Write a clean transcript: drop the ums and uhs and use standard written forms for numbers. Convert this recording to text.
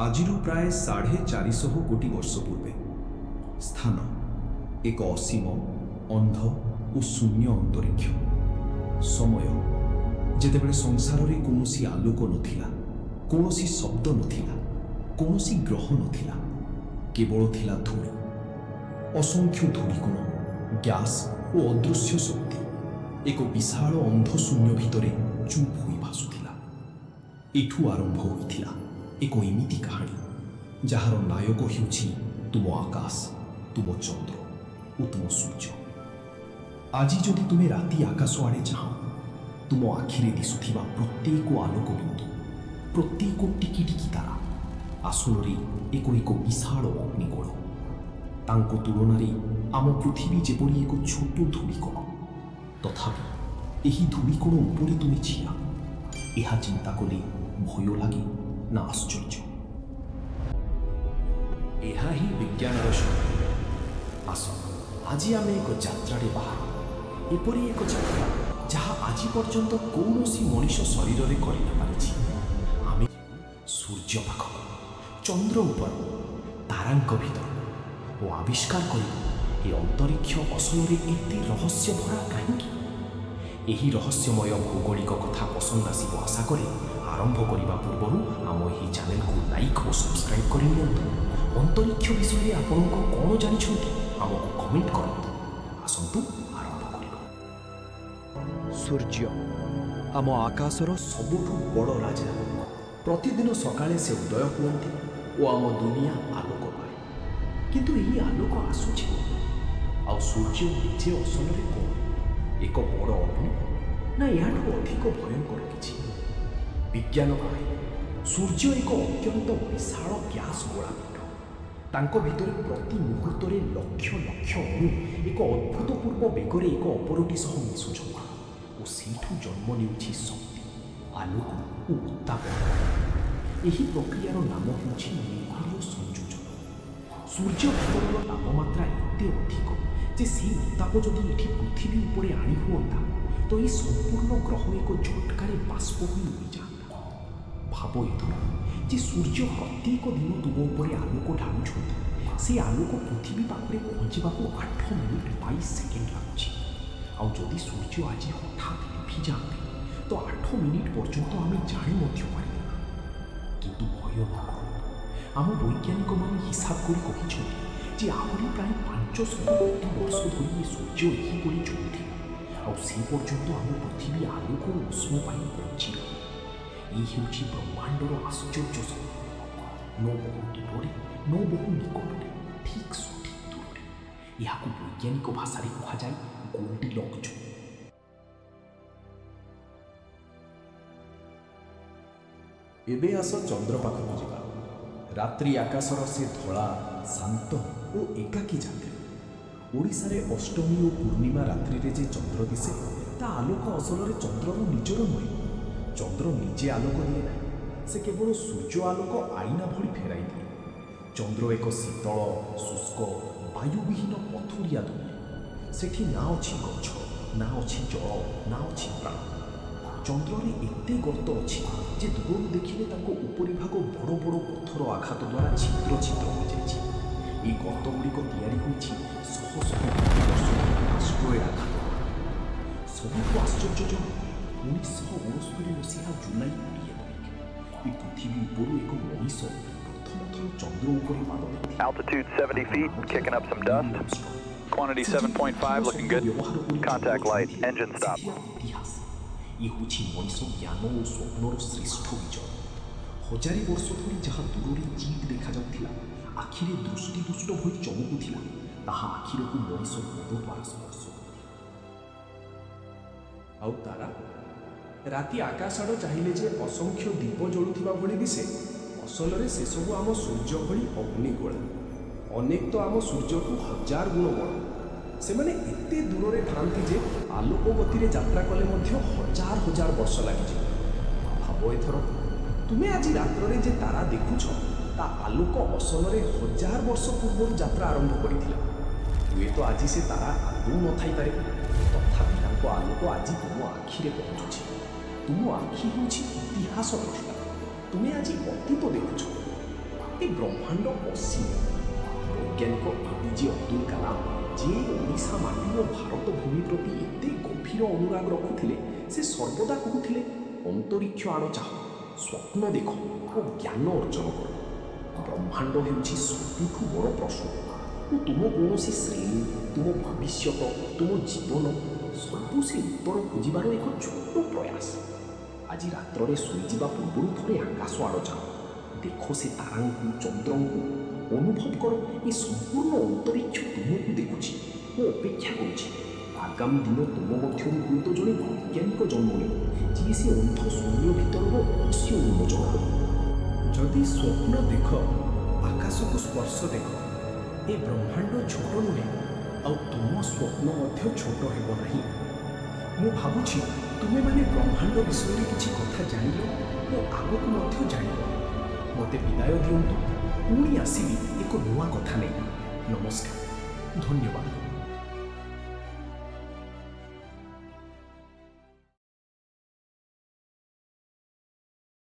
ଆଜିରୁ ପ୍ରାୟ 450 କୋଟି ବର୍ଷ ପୂର୍ବେ। ସ୍ଥାନ ଏକ ଅସୀମ, ଅନ୍ଧ ଓ ଶୂନ୍ୟ ଅନ୍ତରୀକ୍ଷ। ସମୟ ଯେତେବେଳେ ସଂସାରରେ କୌଣସି ଆଲୋକ ନଥିଲା, କୌଣସି ଶବ୍ଦ ନଥିଲା, କୌଣସି ଗ୍ରହ ନଥିଲା, କେବଳ ଥିଲା ଧୂଳି, ଅସଂଖ୍ୟ ଧୂଳିକଣ, ଗ୍ୟାସ୍ ଓ ଅଦୃଶ୍ୟ ଶକ୍ତି ଏକ ବିଶାଳ ଅନ୍ଧଶୂନ୍ୟ ଭିତରେ ଚୁପ୍ ହୋଇ ଭାସୁଥିଲା। ଏଠୁ ଆରମ୍ଭ ହୋଇଥିଲା ଏକ ଏମିତି କାହାଣୀ, ଯାହାର ନାୟକ ହେଉଛି ତୁମ ଆକାଶ, ତୁମ ଚନ୍ଦ୍ର ଓ ତୁମ ସୂର୍ଯ୍ୟ। ଆଜି ଯଦି ତୁମେ ରାତି ଆକାଶ ଆଡ଼େ ଚାହଁ, ତୁମ ଆଖିରେ ଦିଶୁଥିବା ପ୍ରତ୍ୟେକ ଆଲୋକ ବିନ୍ଦୁ, ପ୍ରତ୍ୟେକ ଟିକି ଟିକି ତାରା ଆସଲରେ ଏକ ଏକ ବିଶାଳ ଅଗ୍ନିଗୋଳ। ତାଙ୍କ ତୁଳନାରେ ଆମ ପୃଥିବୀ ଯେପରି ଏକ ଛୋଟ ଧୂଳିକଣ। ତଥାପି ଏହି ଧୂଳିକଣ ଉପରେ ତୁମେ ଠିଆ, ଏହା ଚିନ୍ତା କଲେ ଭୟ ଲାଗେ ନା ଆଶ୍ଚର୍ଯ୍ୟ? ଏହା ହିଁ ବିଜ୍ଞାନର ଶକ୍ତି। ଆସ, ଆଜି ଆମେ ଏକ ଯାତ୍ରାରେ ବାହାରୁ, ଏପରି ଏକ ଯାତ୍ରା ଯାହା ଆଜି ପର୍ଯ୍ୟନ୍ତ କୌଣସି ମଣିଷ ଶରୀରରେ କରିନପାରିଛି। ଆମେ ଯିବୁ ସୂର୍ଯ୍ୟ ପାଖକୁ, ଚନ୍ଦ୍ର ଉପରକୁ, ତାରାଙ୍କ ଭିତରକୁ ଓ ଆବିଷ୍କାର କରିବୁ ଏ ଅନ୍ତରୀକ୍ଷ ଅସଲରେ ଏତେ ରହସ୍ୟ ଭରା କାହିଁକି? ଏହି ରହସ୍ୟମୟ ଭୌଗୋଳିକ କଥା ପସନ୍ଦ ଆସିବ ଆଶା କରି ଆରମ୍ଭ କରିବା ପୂର୍ବରୁ ଆମ ଏହି ଚ୍ୟାନେଲକୁ ଲାଇକ୍ ଓ ସବସ୍କ୍ରାଇବ୍ କରିନିଅନ୍ତୁ। ଅନ୍ତରୀକ୍ଷ ବିଷୟରେ ଆପଣଙ୍କ କ'ଣ ଜାଣିଛନ୍ତି, ଆମକୁ କମେଣ୍ଟ କରନ୍ତୁ। ଆସନ୍ତୁ ଆରମ୍ଭ କରିବା। ସୂର୍ଯ୍ୟ ଆମ ଆକାଶର ସବୁଠୁ ବଡ଼ ରାଜା। ପ୍ରତିଦିନ ସକାଳେ ସେ ଉଦୟ ହୁଅନ୍ତି ଓ ଆମ ଦୁନିଆ ଆଲୋକ ପାଏ। କିନ୍ତୁ ଏହି ଆଲୋକ ଆସୁଛି କୋଉଠୁ? ଆଉ ସୂର୍ଯ୍ୟ ନିଜେ ଅସଲରେ କ'ଣ? ଏକ ବଡ଼ ଅଗ୍ନି ନା ଏହାଠୁ ଅଧିକ ଭୟଙ୍କର କିଛି? ବିଜ୍ଞାନ କହେ, ସୂର୍ଯ୍ୟ ଏକ ଅତ୍ୟନ୍ତ ବିଶାଳ ଗ୍ୟାସ୍ ଗୋଳା ପିଣ୍ଡ। ତାଙ୍କ ଭିତରେ ପ୍ରତି ମୁହୂର୍ତ୍ତରେ ଲକ୍ଷ ଲକ୍ଷ ଅଣୁ ଏକ ଅଦ୍ଭୁତପୂର୍ବ ବେଗରେ ଏକ ଅପରଟି ସହ ମିଶୁଛନ୍ତି ଓ ସେଇଠୁ ଜନ୍ମ ନେଉଛି ଶକ୍ତି, ଆଲୋକ ଓ ଉତ୍ତାପ। ଏହି ପ୍ରକ୍ରିୟାର ନାମ ହେଉଛି ନ୍ୟୁକ୍ଲିୟ ସଂଯୋଜନ। ସୂର୍ଯ୍ୟ ଭିତରର ତାପମାତ୍ରା ଏତେ ଅଧିକ ଯେ ସେହି ଉତ୍ତାପ ଯଦି ଏଠି ପୃଥିବୀ ଉପରେ ଆଣି ହୁଅନ୍ତା, ତ ଏହି ସମ୍ପୂର୍ଣ୍ଣ ଗ୍ରହ ଏକ ଝଟକାରେ ବାଷ୍ପ ହୋଇ ଉଡ଼ିଯାଆନ୍ତା। ଭାବ ଏଥର ଯେ ସୂର୍ଯ୍ୟ ପ୍ରତ୍ୟେକ ଦିନ ତୁମ ଉପରେ ଆଲୋକ ଢାଳୁଛନ୍ତି। ସେ ଆଲୋକ ପୃଥିବୀ ପାଖରେ ପହଞ୍ଚିବାକୁ 8 ମିନିଟ୍ 22 ସେକେଣ୍ଡ ଲାଗୁଛି। ଆଉ ଯଦି ସୂର୍ଯ୍ୟ ଆଜି ହଠାତ୍ ଲିଭିଯାଆନ୍ତେ, ତ 8 ମିନିଟ୍ ପର୍ଯ୍ୟନ୍ତ ଆମେ ଜାଣି ମଧ୍ୟ ପାରିବୁ ନା। କିନ୍ତୁ ଭୟ ନ କରନ୍ତୁ। ଆମ ବୈଜ୍ଞାନିକମାନେ ହିସାବ କରି କହିଛନ୍ତି ଯେ ଆହୁରି ପ୍ରାୟ 500 କୋଟି ବର୍ଷ ଧରି ଏ ସୂର୍ଯ୍ୟ ଏହିପରି ଜଳୁଥିବ ଆଉ ସେ ପର୍ଯ୍ୟନ୍ତ ଆମ ପୃଥିବୀ ଆଲୋକ ଓ ଉଷ୍ମ ପାଇଁ ବଞ୍ଚି ରହିବ। ଏ ହେଉଛି ବ୍ରହ୍ମାଣ୍ଡର ଆଶ୍ଚର୍ଯ୍ୟ ଶକ୍ତି। ନ ବହୁ ଦୂରରେ, ନ ବହୁ ନିକଟରେ, ଠିକ୍ ସଠିକ୍ ଦୂରରେ। ଏହାକୁ ବୈଜ୍ଞାନିକ ଭାଷାରେ କୁହାଯାଏ ଗୋଲ୍ଡିଲକ୍ ଜୋନ୍। ଏବେ ଆସ ଚନ୍ଦ୍ର ପାଖକୁ ଯିବା, ରାତ୍ରି ଆକାଶର ସେ ଧଳା, ଶାନ୍ତ ଓ ଏକାକୀ ଯାତ୍ରୀ। ଓଡ଼ିଶାରେ ଅଷ୍ଟମୀ ଓ ପୂର୍ଣ୍ଣିମା ରାତ୍ରିରେ ଯେ ଚନ୍ଦ୍ର ଦିଶେ, ତା ଆଲୋକ ଅସଲରେ ଚନ୍ଦ୍ରର ନିଜର ନୁହେଁ। ଚନ୍ଦ୍ର ନିଜେ ଆଲୋକ ଦିଏ ନାହିଁ। ସେ କେବଳ ସୂର୍ଯ୍ୟ ଆଲୋକ ଆଇନା ଭଳି ଫେରାଇ ଦିଏ। ଚନ୍ଦ୍ର ଏକ ଶୀତଳ, ଶୁଷ୍କ, ବାୟୁବିହୀନ ପଥୁରିଆ ଦୁନିଆ। ସେଠି ନା ଅଛି ଗଛ, ନା ଅଛି ଜଳ, ନା ଅଛି ପ୍ରାଣ। ଚନ୍ଦ୍ରରେ ଏତେ ଗର୍ତ୍ତ ଅଛି ଯେ ଦୂରରୁ ଦେଖିଲେ ତାଙ୍କ ଉପରିଭାଗ ବଡ଼ ବଡ଼ ପଥର ଆଘାତ ଦ୍ୱାରା ଛିଦ୍ର ଛିଦ୍ର ହୋଇଯାଇଛି। ଏହି ଗର୍ତ୍ତଗୁଡ଼ିକ ତିଆରି ହୋଇଛି ଶହ ଶହ କୋଟି ବର୍ଷ ଧରି ଆଷ୍ଟ୍ରଏଡ୍ ଆଘାତ ଦ୍ୱାରା। ସବୁଠୁ ଆଶ୍ଚର୍ଯ୍ୟଜନକ, 1969 ମସିହା ଜୁଲାଇ 20 ତାରିଖ ଏ ପୃଥିବୀ ଉପରୁ ଏକ ମଣିଷ ପ୍ରଥମ ଥର ଚନ୍ଦ୍ର ଉପରେ ପାଦ ଦେଇଥିଲା। Altitude 70 feet, kicking up some dust. Quantity 7.5, looking good. Contact light, engine stop. ଇତିହାସ। ଏ ହେଉଛି ମଣିଷ ଜ୍ଞାନ ଓ ସ୍ୱପ୍ନର ଶ୍ରେଷ୍ଠ ବିଜୟ। ହଜାରେ ବର୍ଷ ଧରି ଯାହା ଦୂରରେ ଚିଟ୍ ଦେଖାଯାଉଥିଲା, ଆଖିରେ ଦୃଷ୍ଟିଦୁଷ୍ଟ ଭଳି ଚମକୁଥିଲା, ତାହା ଆଖିରକୁ ମଣିଷ ପଦ ଦ୍ୱାରା ସ୍ପର୍ଶ କରିଥିଲା। ଆଉ ତାରା? ରାତି ଆକାଶଆଡ଼ ଚାହିଁଲେ ଯେ ଅସଂଖ୍ୟ ଦୀପ ଜଳୁଥିବା ଭଳି ଦିଶେ, ଅସଲରେ ସେସବୁ ଆମ ସୂର୍ଯ୍ୟ ଭଳି ଅଗ୍ନିଗୋଳା। ଅନେକ ତ ଆମ ସୂର୍ଯ୍ୟଠୁ ହଜାର ଗୁଣ ବଡ଼। ସେମାନେ ଏତେ ଦୂରରେ ଥାଆନ୍ତି ଯେ ଆଲୋକ ଗତିରେ ଯାତ୍ରା କଲେ ମଧ୍ୟ ହଜାର ହଜାର ବର୍ଷ ଲାଗିଯିବ। ଭାବ ଏଥର, ତୁମେ ଆଜି ରାତ୍ରରେ ଯେ ତାରା ଦେଖୁଛ, ତା ଆଲୋକ ଅସଲରେ ହଜାର ବର୍ଷ ପୂର୍ବରୁ ଯାତ୍ରା ଆରମ୍ଭ କରିଥିଲା। ହୁଏତ ଆଜି ସେ ତାରା ଆଦୌ ନଥାଇପାରେ, ତଥାପି ତାଙ୍କ ଆଲୋକ ଆଜି ତୁମ ଆଖିରେ ପହଞ୍ଚୁଛି। ତୁମ ଆଖି ହେଉଛି ଇତିହାସ ଦ୍ରଷ୍ଟା। ତୁମେ ଆଜି ଅତୀତ ଦେଖୁଛ। ବ୍ରହ୍ମାଣ୍ଡ ଅସୀମ। ବୈଜ୍ଞାନିକ ଏପିଜେ ଅବ୍ଦୁଲ କାଲାମ, ଯିଏ ଓଡ଼ିଶା ମାଟି ଓ ଭାରତ ଭୂମି ପ୍ରତି ଏତେ ଗଭୀର ଅନୁରାଗ ରଖୁଥିଲେ, ସେ ସର୍ବଦା କହୁଥିଲେ, ଅନ୍ତରୀକ୍ଷ ଆଡ଼ ଚାହ, ସ୍ୱପ୍ନ ଦେଖ ଓ ଜ୍ଞାନ ଅର୍ଜନ କର। ବ୍ରହ୍ମାଣ୍ଡ ହେଉଛି ସବୁଠୁ ବଡ଼ ପ୍ରଶ୍ନ ଓ ତୁମ କୌଣସି ଶ୍ରେଣୀ, ତୁମ ଭବିଷ୍ୟତ, ତୁମ ଜୀବନ ସବୁ ସେ ଉତ୍ତର ଖୋଜିବାର ଏକ ଛୋଟ ପ୍ରୟାସ। ଆଜି ରାତ୍ରରେ ଶୋଇଯିବା ପୂର୍ବରୁ ଥରେ ଆକାଶ ଆଡ଼ ଚାହ, ଦେଖ ସେ ତାରାଙ୍କୁ, ଚନ୍ଦ୍ରଙ୍କୁ। ଅନୁଭବ କର, ଏ ସମ୍ପୂର୍ଣ୍ଣ ଅନ୍ତରୀକ୍ଷ ତୁମକୁ ଦେଖୁଛି ଓ ଅପେକ୍ଷା କରୁଛି। ଆଗାମୀ ଦିନ ତୁମ ମଧ୍ୟରୁ ହୁଏତ ଜଣେ ବୈଜ୍ଞାନିକ ଜନ୍ମ ନେବ, ଯିଏ ସେ ଅନ୍ଧ ଶୂନ୍ୟ ଭିତରର ରହସ୍ୟ ଉନ୍ମୋଚନ କରିବ। ଯଦି ସ୍ୱପ୍ନ ଦେଖ, ଆକାଶକୁ ସ୍ପର୍ଶ ଦେଖ। ଏ ବ୍ରହ୍ମାଣ୍ଡ ଛୋଟ ନୁହେଁ, ଆଉ ତୁମ ସ୍ୱପ୍ନ ମଧ୍ୟ ଛୋଟ ହେବ ନାହିଁ। ମୁଁ ଭାବୁଛି ତୁମେମାନେ ବ୍ରହ୍ମାଣ୍ଡ ବିଷୟରେ କିଛି କଥା ଜାଣିଲ ଓ ଆଗକୁ ମଧ୍ୟ ଜାଣିବ। ମୋତେ ବିଦାୟ ଦିଅନ୍ତୁ, ପୁଣି ଆସିବି ଏକ ନୂଆ କଥା ନେଇ। ନମସ୍କାର, ଧନ୍ୟବାଦ।